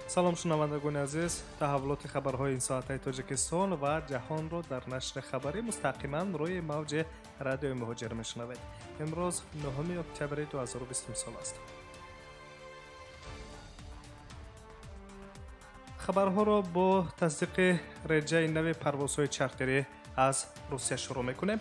Салом, шунавандагони азиз. Таҳаввулоти хабарҳои ин соатаи Тоҷикистон ва ҷаҳонро дар нашри хабарӣ мустақиман рӯи мавҷи радиои Муҳоҷир мешунавед. Имрӯз 9 октябри 2020 сол аст. Хабарҳоро бо тасдиқи реҷаи нави парвозҳои чартерӣ аз Русия шурӯъ мекунем.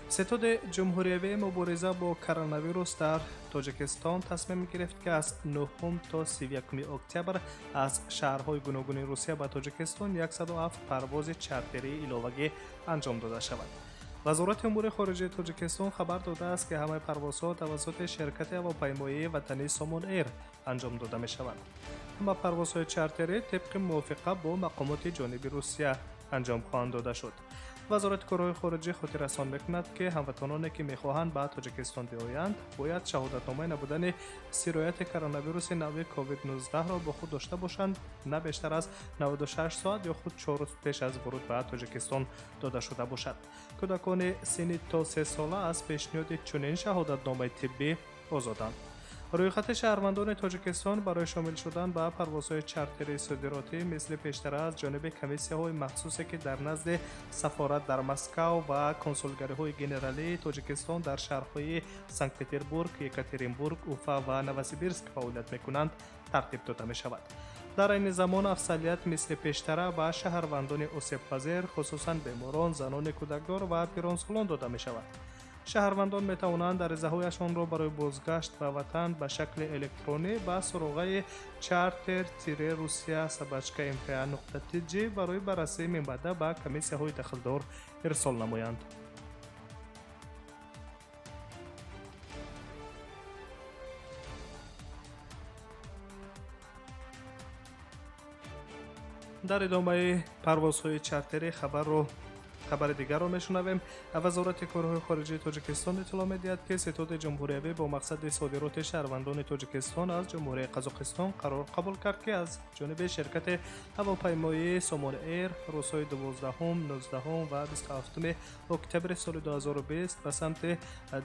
Ситоди ҷумҳуриявии мубориза бо коронавирус дар Тоҷикистон тасмим гирифт, ки аз 9 то 31 октябр аз шаҳрҳои гуногуни Русия ба Тоҷикистон 107 парвози чартерии иловагӣ анҷом дода шавад. Вазорати умури хориҷаи Тоҷикистон хабар додааст, ки ҳамаи парвозҳо тавассути ширкати ҳавопаймоии ватании Сомон Эйр анҷом дода мешаванд. Ҳама парвозҳои чартерӣ тибқи мувофиқа бо мақомоти ҷониби Русия анҷом хоҳанд дода шуд. Вазорати корҳои хориҷӣ хотиррасон мекунад, ки ҳамватаноне, ки мехоҳанд ба Тоҷикистон биоянд, бояд шаҳодатномаи набудани сирояти коронавируси нави COVID-19-ро бо худ дошта бошанд, на бештар аз 96 соат ё худ 4 рӯз пеш аз воруд ба Тоҷикистон дода шуда бошад. Кӯдакони синни то 3 сола аз пешниҳоди чунин шаҳодатномаи тиббӣ озоданд. Рӯйхати шаҳрвандони Тоҷикистон барои шомил шудан ба парвозҳои чартерии содиротӣ мисли пештара аз ҷониби комиссияҳои махсусе, ки дар назди сафорат дар Москав ва консулгариҳои генералии Тоҷикистон дар шаҳрҳои Санкт-Петербург, Екатеринбург, Уфа ва Новосибирск фаъолият мекунанд, тартиб дода мешавад. Дар айни замон афзалият мисли пештара ба шаҳрвандони осебпазир, хусусан беморон, занони кӯдакдор ва пиронсолон дода мешавад. Шаҳрвандон метавонанд аризаҳояшонро барои бозгашт ба ватан ба шакли электронӣ ба суроғаи charter-russia@mpa.tj барои баррасии минбаъда ба комиссияҳои дахлдор ирсол намоянд. Дар идомаи парвозҳои чартерӣ хабари дигарро мешунавем. Вазорати корҳои хориҷии Тоҷикистон иттилоъ медиҳад, ки Ситоди ҷумҳуриявӣ бо мақсади содироти шаҳрвандони Тоҷикистон аз Ҷумҳурии Қазоқистон қарор қабул кард, ки аз ҷониби ширкати ҳавопаймоии Сомон Эйр рӯзҳои 12, 19 ва 27 октябри соли 2020 ба самти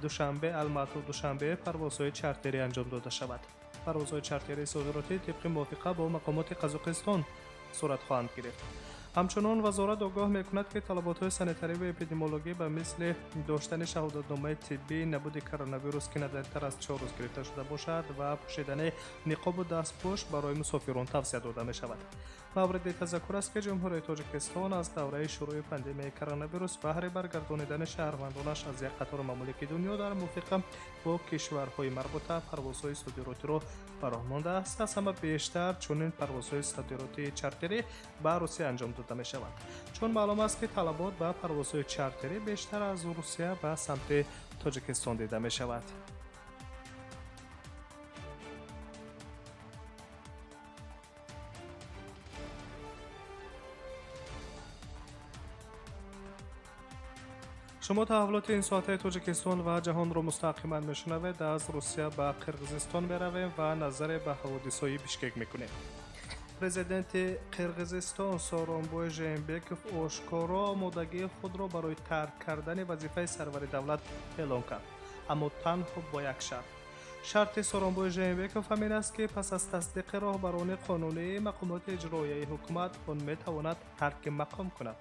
Душанбе, Алмату, Душанбе парвозҳои чартерӣ анҷом дода шавад. Парвозҳои чартерии содиротӣ тибқи мувофиқа бо мақомоти Қазоқистон сурат хоҳанд гирифт. Ҳамчунон вазорат огоҳ мекунад, ки талаботҳои санитарӣ ва эпидемиологӣ ба мисли доштани шаҳодатномаи тиббӣ, набуди коронавирус, ки на дертар аз 4 рӯз гирифта шуда бошад, ва пӯшидани ниқобу дастпӯш барои мусофирон тавсия дода мешавад. Мавриди тазаккур аст, ки Ҷумҳурии Тоҷикистон аз давраи шурӯи пандемияи коронавирус баҳри баргардонидани шаҳрвандонаш аз як қатор мамолики дунё дар мувофиқа бо кишварҳои марбута парвозҳои содиротиро ба роҳ мондааст. Аз ҳама бештар чунин парвозҳои содиротии чартерӣ ба Русия анҷом дода мешаванд. Чун маълум аст, ки талабот ба парвозҳои чартерӣ бештар аз Русия ба самти Тоҷикистон дида мешавад. Шумо таҳаввулоти ин соатаи Тоҷикистон ва ҷаҳонро мустақиман мешунавед. Аз Русия ба Қирғизистон меравем ва назаре ба ҳаводисҳои Бишкек мекунем. Президенти Қирғизистон Сооронбой Жээнбеков ошкоро омодагии худро барои тарк кардани вазифаи сарвари давлат эълон кард, аммо танҳо бо як шарт. Шарти Сооронбой Жээнбеков ҳамин аст, ки пас аз тасдиқи роҳбарони қонунии мақомоти иҷроияи ҳукумат он метавонад тарки мақом кунад.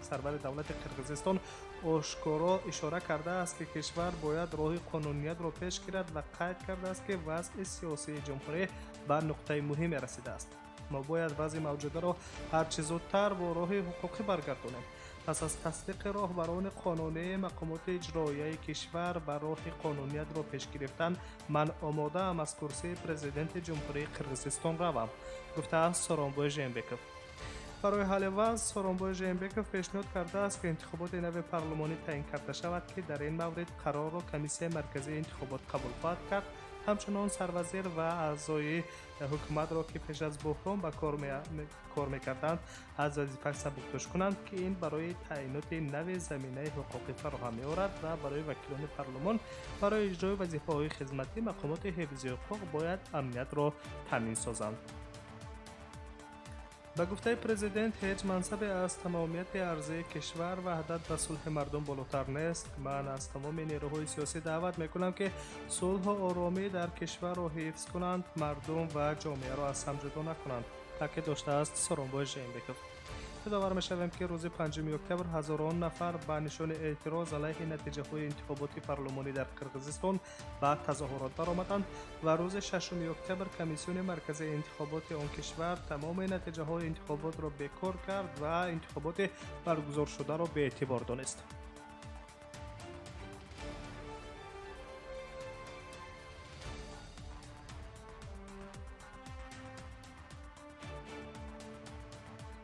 Сарвари давлати Қирғизистон ошкоро ишора кардааст, ки кишвар бояд роҳи қонуниятро пеш гирад ва қайд кардааст, ки вазъи сиёсии ҷумҳурӣ ба нуқтаи муҳиме расидааст. Мо бояд вазъи мавҷударо ҳарчи зудтар бо роҳи ҳуқуқӣ баргардонем. Пас аз тасдиқи роҳбарони қонунии мақомоти иҷроияи кишвар ба роҳи қонуниятро пеш гирифтан, ман омодаам аз курсии президенти Ҷумҳурии Қирғизистон равам, гуфтааст Сооронбой Жээнбеков. Барои ҳалли вазъ Сооронбой Жээнбеков пешниҳод кардааст, ки интихоботи нави парлумонӣ таъин карда шавад, ки дар ин маврид қарорро Комиссияи марказии интихобот қабул хоҳад кард. Ҳамчунон сарвазир ва аъзои ҳукуматро, ки пеш аз буҳрон ба кор мекарданд, аз вазифа сабукдӯш кунанд, ки ин барои таъиноти нави заминаи ҳуқуқӣ фароҳам меорад ва барои вакилони парлумон барои иҷрои вазифаҳои хизматӣ мақомоти ҳифзи ҳуқуқ бояд амниятро таъмин созанд. Ба гуфтаи президент, ҳеҷ мансабе аз тамомияти арзии кишвар ваҳдат ва сулҳи мардум болотар нест. Ман аз тамоми нерӯҳои сиёсӣ даъват мекунам, ки сулҳу оромӣ дар кишварро ҳифз кунанд, мардум ва ҷомеаро аз ҳам ҷудо накунанд, таъкид доштааст Сооронбой Жээнбеков. Ёдовар мешавем, ки рӯзи 5 октябр ҳазорон нафар ба нишони эътироз алайҳи натиҷаҳои интихоботи парлумонӣ дар Қирғизистон ба тазоҳурот баромаданд ва рӯзи 6 октябр Комиссиони марказии интихоботи он кишвар тамоми натиҷаҳои интихоботро бекор кард ва интихоботи баргузоршударо беэътибор донист.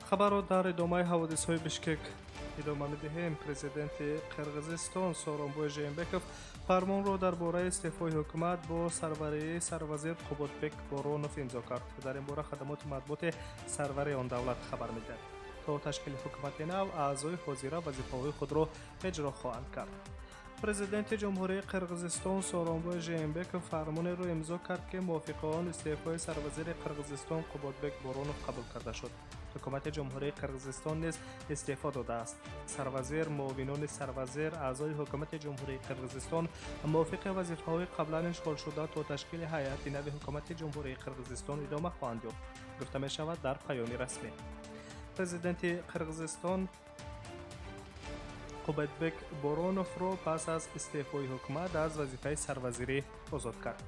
Хабарро дар идомаи ҳаводисҳои Бишкек идома медиҳем. Президенти Қирғизистон Сооронбой Жээнбеков фармонро дар бораи истеъфои ҳукумат бо сарварии сарвазир Қуботбек Боронов имзо кард. Дар ин бора хадамоти матбуоти сарвари он давлат хабар медиҳад. То ташкили ҳукумати нав аъзои ҳозира вазифаҳои худро иҷро хоҳанд кард. Президенти Ҷумҳурии Қирғизистон Сооронбой Жээнбеков фармонеро имзо кард, ки мувофиқи он истеъфои сарвазири Қирғизистон Қуботбек Боронов қабул карда шуд. Ҳукумати Ҷумҳурии Қирғизистон низ истеъфо додааст. Сарвазир, муовинони сарвазир, аъзои ҳукумати Ҷумҳурии Қирғизистон мувофиқи вазифаҳои қаблан ишғолшуда то ташкили ҳайати нави ҳукумати Ҷумҳурии Қирғизистон идома хоҳанд ёфт, гуфта мешавад дар паёми расмӣ. Президенти Қирғизистон Қуботбек Бороновро пас аз истеъфои ҳукумат аз вазифаи сарвазирӣ озод кард.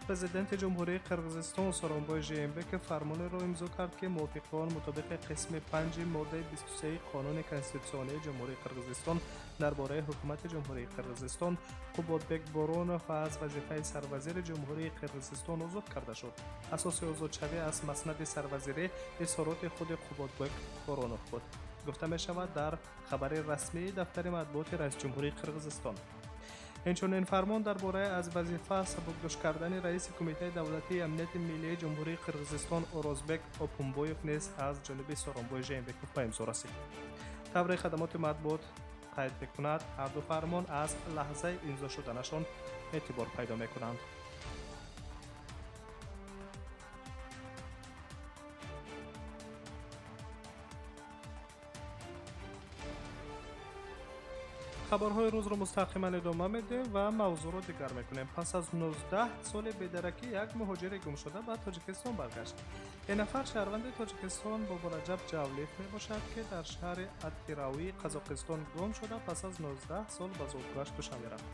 Президенти Ҷумҳурии Қирғизистон Сооронбой Жээнбеков фармонеро имзо кард, ки мувофиқи он мутобиқи қисми 5 моддаи 23 Қонуни конститутсионии Ҷумҳурии Қирғизистон дар бораи ҳукумати Ҷумҳурии Қирғизистон Қуботбек Боронов аз вазифаи сарвазири Ҷумҳурии Қирғизистон озод карда шуд. Асоси озодшавӣ аз маснади сарвазирӣ изҳороти худи Қуботбек Боронов буд, гуфта мешавад дар хабари расмии дафтари матбуоти раисҷумҳурии Қирғизистон. Инчунин фармон дар бораи аз вазифа сабукдӯш кардани раиси Кумитаи давлатии амнияти миллии Ҷумҳурии Қирғизистон Орозбек Опумбоев низ аз ҷониби Сооронбой Жээнбеков ба имзо расид. Тавре хадамоти матбуот қайд мекунад, ҳарду фармон аз лаҳзаи имзо шуданашон эътибор пайдо мекунанд. Хабарҳои рӯзро мустақиман идома медиҳем ва мавзӯъро дигар мекунем. Пас аз 19 соли бедаракӣ як муҳоҷири гумшуда ба Тоҷикистон баргашт. Ин нафар шаҳрванди Тоҷикистон Бобораҷаб Ҷавлиев мебошад, ки дар шаҳри Атиравии Қазоқистон гум шуда, пас аз 19 сол ба зодгоҳаш Душанбе рафт.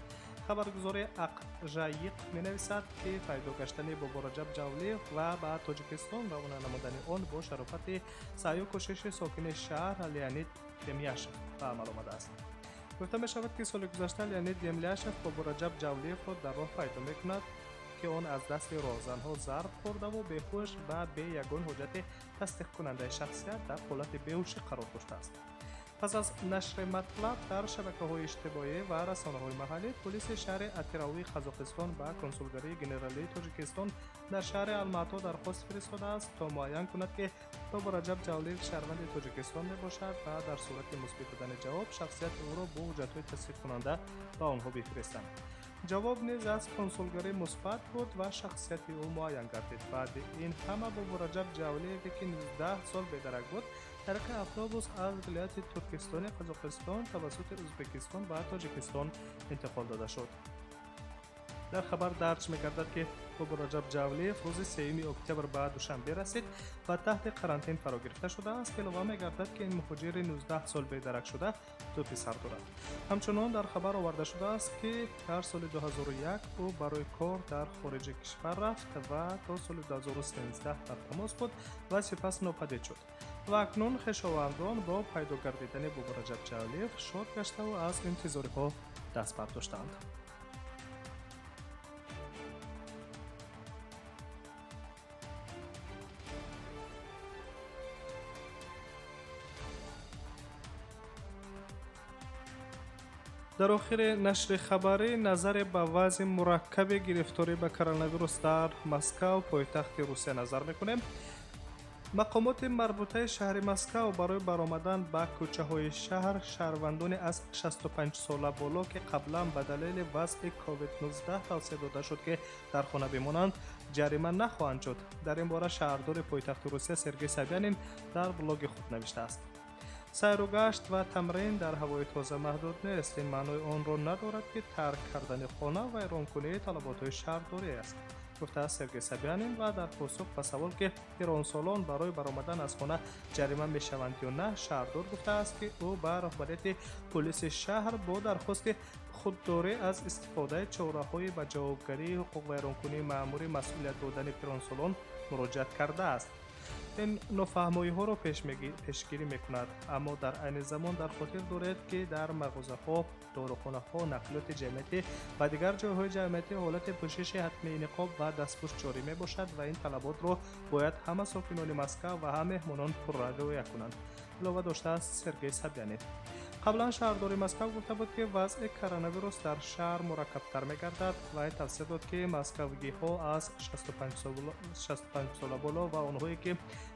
Хабаргузори Ақжайиқ менависад, ки пайдо гаштани Бобораҷаб Ҷавлиев ва ба Тоҷикистон равона намудани он бо шарофати саъю кӯшиши сокини шаҳр Леонид Демьяшев ба амал омадааст. Гуфта мешавад, ки соли гузашта Леонид Демляшев Бобораҷаб Ҷавлиевро дар роҳ пайдо мекунад, ки он аз дасти роҳзанҳо зарб хӯрдаву беҳуш ва бе ягон ҳуҷҷати тасдиқкунандаи шахсият дар ҳолати беҳушӣ қарор доштааст. Пас аз нашри матлаб дар шабакаҳои иҷтимоӣ ва расонаҳои маҳаллӣ, полиси шаҳри Атиравии Қазоқистон ба консулгарии генералии Тоҷикистон дар шаҳри Алмато дархост фиристодааст, то муайян кунад, ки Бобораҷаб Ҷавлиев шаҳрванди Тоҷикистон мебошад ва дар сурати мусбит будани ҷавоб шахсияти ӯро бо ҳуҷҷатҳои тасдиқкунанда ба онҳо бифиристанд. Ҷавоб низ аз консулгарӣ мусбат буд ва шахсияти ӯ муайян гардид. Баъди ин ҳама Бобораҷаб Ҷавлиеве, ки 19 сол бедарак буд, тариқи автобус аз вилояти Туркистони Қазоқистон тавассути Ӯзбекистон ба Тоҷикистон интиқол дода шуд. Дар хабар дарҷ мегардад, ки Бобораҷаб Ҷавлиев рӯзи 3 октябр ба Душанбе расид ва таҳти карантин фаро гирифта шудааст. Илова мегардад, ки ин муҳоҷири 19 сол бедарак шуда ду писар дорад. Ҳамчунон дар хабар оварда шудааст, ки дар соли 2001 ӯ барои кор дар хориҷи кишвар рафт ва то соли 2013 дар тамос буд ва сипас нопадид шуд. Ва акнун хешовандон бо пайдо гардидани Бобораҷаб Ҷавлиев шод гаштаву аз интизориҳо даст бардоштанд. Дар охири нашри хабарӣ назаре ба вазъи мураккаби гирифторӣ ба коронавирус дар Москав, пойтахти Русия, назар мекунем. Мақомоти марбутаи шаҳри Москав барои баромадан ба кӯчаҳои шаҳр шаҳрвандони аз 65 сола боло, ки қаблан ба далели вазъи COVID-19 тавсия дода шуд, ки дар хона бимонанд, ҷарима нахоҳанд шуд. Дар ин бора шаҳрдори пойтахти Русия Сергей Собянин дар блоги худ навиштааст. Сайру гашт ва тамрин дар ҳавои тоза маҳдуд нест. Ин маънои онро надорад, ки тарк кардани хона вайронкунии талаботҳои шаҳрдорӣ аст. Гуфтааст Сергей Собянин ва дар посух ба савол, ки пиронсолон барои баромадан аз хона ҷарима мешаванд ё на, шаҳрдор гуфтааст, ки ӯ ба роҳбарияти пулиси шаҳр бо дархости худдорӣ аз истифодаи чораҳои ба ҷавобгарии ҳуқуқвайронкунии маъмурӣ масъулият додани пиронсолон муроҷиат кардааст. Ин нофаҳмоиҳоро пешгирӣ мекунад, аммо дар айни замон дар хотир доред, ки дар мағозаҳо, дорухонаҳо, нақлиёти ҷамъиятӣ ва дигар ҷойҳои ҷамъиятӣ ҳолати пӯшиши ҳатмии ниқоб ва дастпӯш ҷорӣ мебошад ва ин талаботро бояд ҳама сокинони Москав ва ҳам меҳмонон пурра риоя кунанд, илова доштааст Сергей Собянин. Қаблан шаҳрдори Москав гуфта буд, ки вазъи коронавирус дар шаҳр мураккабтар мегардад ва тавсия дод, ки москавгиҳо аз 65 сола боло ва онҳое, ки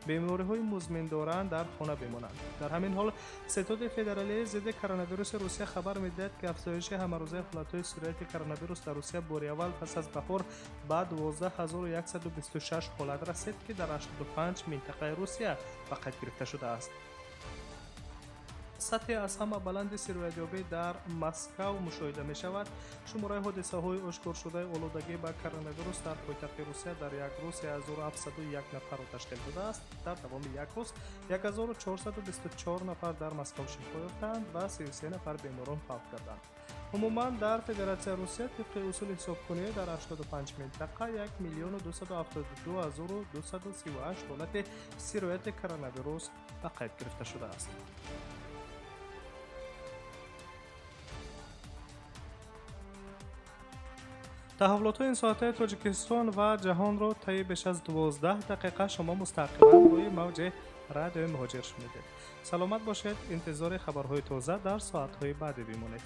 бемориҳои музмин доранд, дар хона бимонанд. Дар ҳамин ҳол Сетоди федералии зидди коронавируси Русия хабар медиҳад, ки афзоиши ҳамарӯзаи ҳолатҳои сирояти коронавирус дар Русия бори аввал пас аз баҳор ба 12126 ҳолат расид, ки дар 85 минтақаи Русия ба қайд гирифта шудааст. Сатҳи аз ҳама баланди сироятёбӣ дар Москав мушоҳида мешавад. Шумораи ҳодисаҳои ошкоршудаи олудагӣ ба коронавирус дар пойтахти Русия дар як рӯз 3701 нафарро ташкил додааст. Дар давоми як рӯз 1424 нафар дар Москав шифо ёфтанд ва 33 нафар беморон фавт карданд. Умуман дар Федератсияи Русия тибқи усули ҳисобкунӣ дар 85 минтақа 1 272 238 ҳолати сирояти коронавирус ба қайд гирифта шудааст. Таҳаввулотҳои ин соатаи Тоҷикистон ва ҷаҳонро таи беш аз 12 дақиқа шумо мустақиман рӯи мавҷи радиои Муҳоҷир шунидед. Саломат бошед, интизори хабарҳои тоза дар соатҳои баъдӣ бимонед.